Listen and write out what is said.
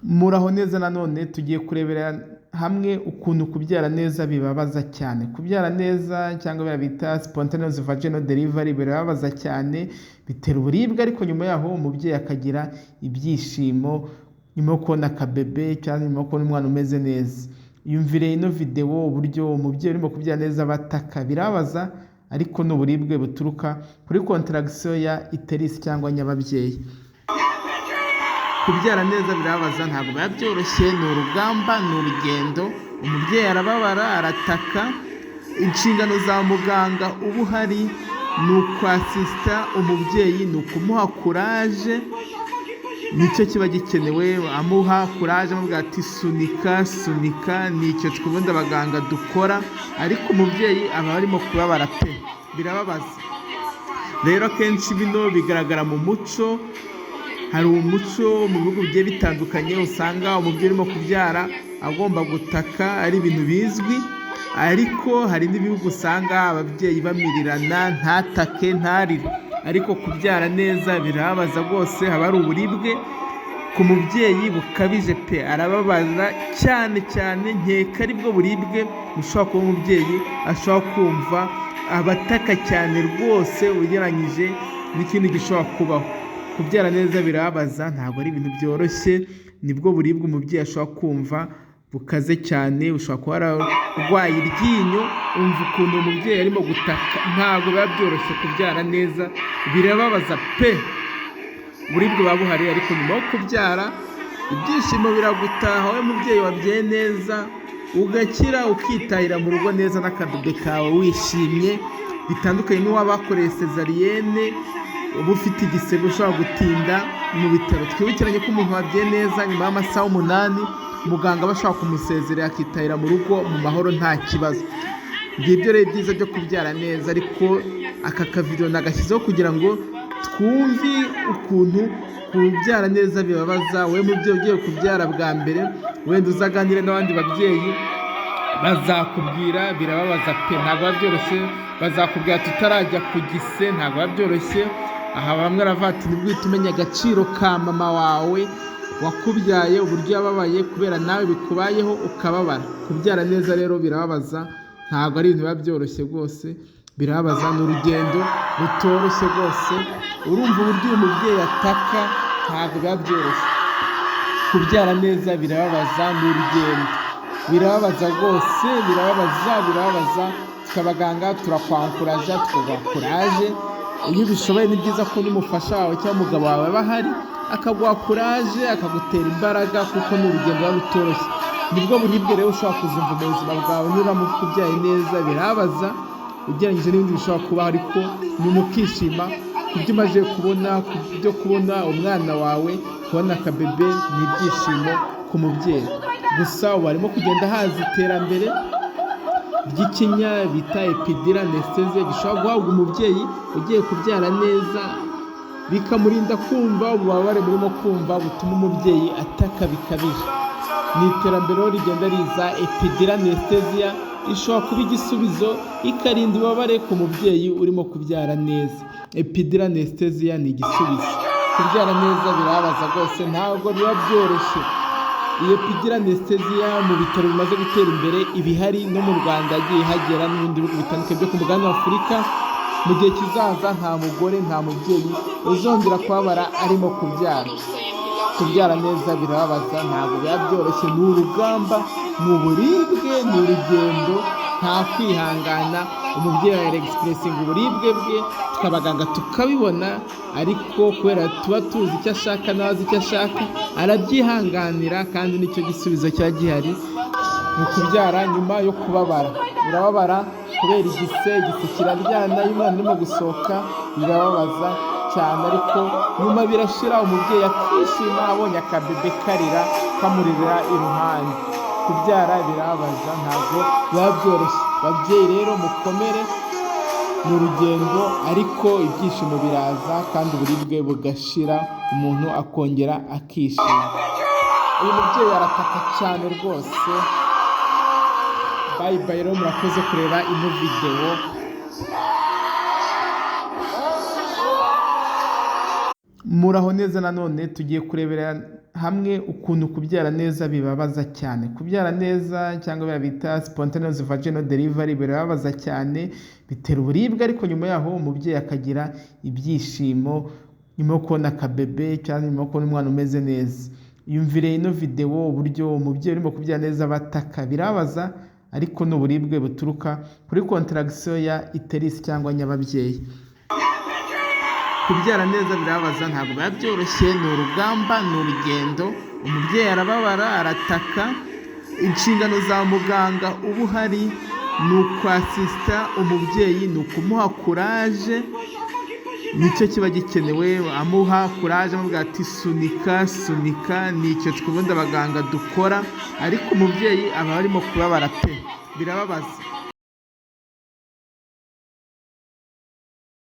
Muraho neza. Nanone tugiye kurebera hamwe ukuntu kubyara neza bibabaza cyane. Kubyara neza, cyangwa biriya bita spontaneous vaginal delivery, birababaza cyane, bitera uburibwe, ariko nyuma yaho umubyeyi akagira ibyishimo nyuma yo kubona akabebe cyangwa nyuma yo kubona umwana umeze neza. Yumvire ino videwo uburyo umubyeyi urimo kubyara neza abataka. Birababaza, ariko ni uburibwe buturuka kuri contraction ya uterus cyangwa nyababyeyi. Kubyara neza birababaza, ntabwo biba byoroshye, ni urugamba, ni urugendo. Umubyeyi arababara, arataka. Inshingano za muganga uba uhari ni ukwasisita umubyeyi, ni ukumuha courage, nicyo kiba gikenewe. Amuha courage, amubwira ati: "Sunika, sunika." Nicyo twubundi abaganga dukora, ariko umubyeyi aba arimo kubabara pe, birababaza. Rero akenshi bino bigaragara mu muco. Hari umuco mu bihugu bigiye bitandukanye usanga umubyeyi urimo kubyara agomba gutaka, ari ibintu bizwi, ariko hari n'ibihugu usanga ababyeyi bamirirana, ntatake, ntarire. Ariko kubyara neza birababaza rwose, haba hari uburibwe ku mubyeyi bukabije pe, arababaza cyane cyane. Nkeka aribwo buribwe bushobora kuba umubyeyi ashobora kumva, abataka cyane rwose ugereranyije n'ikindi gishobora kubaho. Kubyara neza birababaza, ntabwo ari ibintu byoroshye. Nibwo buribwe umubyeyi ashobora kumva bukaze cyane. Ushobora kuba wararwaye iryinyo, umva ukuntu umubyeyi arimo gutaka. Ntabwo biba byoroshye, kubyara neza birababaza pe, uburibwe buba buhari, ariko nyuma yo kubyara ibyishimo biragutaha, wowe mubyeyi wabyaye neza, ugakira, ukitahira mu rugo neza n'akabebe kawe wishimye, bitandukanye n'uwabakoreye césarienne, uba ufite igisebe, ushobora gutinda mu bitaro. Twibukiranye ko umuntu wabyaye neza, nyuma y'amasaha 8 muganga aba ashobora kumusezerera, akitahira mu rugo mu mahoro, nta kibazo. Ngibyo rero ibyiza byo kubyara neza. Ariko aka kavidewo nagashyizeho kugira ngo twumve ukuntu kubyara neza bibabaza. Wowe mubyeyi ugiye kubyara bwa mbere, wenda uzaganire n'abandi babyeyi, bazakubwira. Birababaza pe, ntabwo biba byoroshye. Bazakubwira tutarajya ku gise, ntabwo biba byoroshye. Aha bamwe baravuga ati: "Nibwo uhita umenya agaciro ka mama wawe wakubyaye, uburyo yababaye kubera nawe bikubayeho ukababara." Kubyara neza rero birababaza, ntabwo ari ibintu biba byoroshye rwose. Birababaza, ni urugendo rutoroshye rwose. Urumva uburyo uyu mubyeyi ataka, ntabwo biba byoroshye. Kubyara neza birababaza, ni urugendo, birababaza rwose, birababaza, birababaza. Twe abaganga turakwankuraja, tukaguha courage. Iyo ubishoboye, ni byiza ko n'umufasha wawe cyangwa umugabo wawe aba ahari, akaguha courage, akagutera imbaraga, kuko ni urugendo ruba rutoroshye. Nibwo buribwe rero ushobora kuzumva mu buzima bwawe nuramuka ubyaye neza. Birabaza ugereranyije n'ibindi bishobora kubaho, ariko nyuma ukishima ku byo umaze kubona, ku byo kubona umwana wawe, kubona akabebe ni ibyishimo ku mubyeyi. Gusa ubu harimo kugenda haza iterambere ry'ikinya bita epidural anesthesia, gishobora guhabwa umubyeyi ugiye kubyara neza, bikamurinda kumva ububabare burimo kumva butuma umubyeyi ataka bikabije. Ni iterambere rero rigenda riza. Epidural anesthesia ishobora kuba igisubizo, ikarinda ububabare ku mubyeyi urimo kubyara neza. Epidural anesthesia ni igisubizo. Kubyara neza birababaza rwose, ntabwo biba byoroshye. Iyo epidural anesthesia, mu bitaro bimaze gutera imbere ibihari, no mu Rwanda yagiye ihagera, n'ibindi bihugu bitandukanye byo ku mugabane wa Afurika, mu gihe kizaza nta mugore, nta mubyeyi uzongera kubabara arimo kubyara. Kubyara neza birababaza, ntabwo biba byoroshye, ni urugamba, ni uburibwe, ni urugendo, nta kwihangana. Umubyeyi arexpressinga uburibwe bwe, tukabaganga tukabibona, ariko kubera tuba tuzi icyo ashaka, nawe azi icyo ashaka, arabyihanganira, kandi nicyo gisubizo kiba gihari mu kubyara nyuma yo kubabara. Urababara kubera igise, igise kiraryana iyo umwana arimo gusohoka, birababaza cyane, ariko nyuma birashira, umubyeyi akishima abonye akabebe karira, kamuririra iruhande. Kubyara birababaza, ntabwo biba byoroshye. Babyeyi rero mukomere, ni urugendo, ariko ibyishimo biraza kandi uburibwe bugashira, umuntu akongera akishima. Uyu mubyeyi arataka cyane rwose. Bye bye rero, murakoze kureba ino videwo. Muraho neza. Nanone tugiye kurebera hamwe ukuntu kubyara neza bibabaza cyane. Kubyara neza, cyangwa biriya bita spontaneous vaginal delivery, birababaza cyane, bitera uburibwe, ariko nyuma yaho umubyeyi akagira ibyishimo nyuma yo kubona akabebe cyangwa nyuma yo kubona umwana umeze neza. Yumvire ino videwo uburyo umubyeyi urimo kubyara neza bataka. Birababaza, ariko ni uburibwe buturuka kuri contraction ya uterus cyangwa nyababyeyi. Kubyara neza birababaza, ntabwo biba byoroshye, ni urugamba, ni urugendo. Umubyeyi arababara, arataka. Inshingano za muganga uba uhari ni ukwasisita umubyeyi, ni ukumuha courage, nicyo kiba gikenewe. Amuha courage, amubwira ati: "Sunika, sunika." Ni icyo twubundi abaganga dukora, ariko umubyeyi aba arimo kubabara pe, birababaza.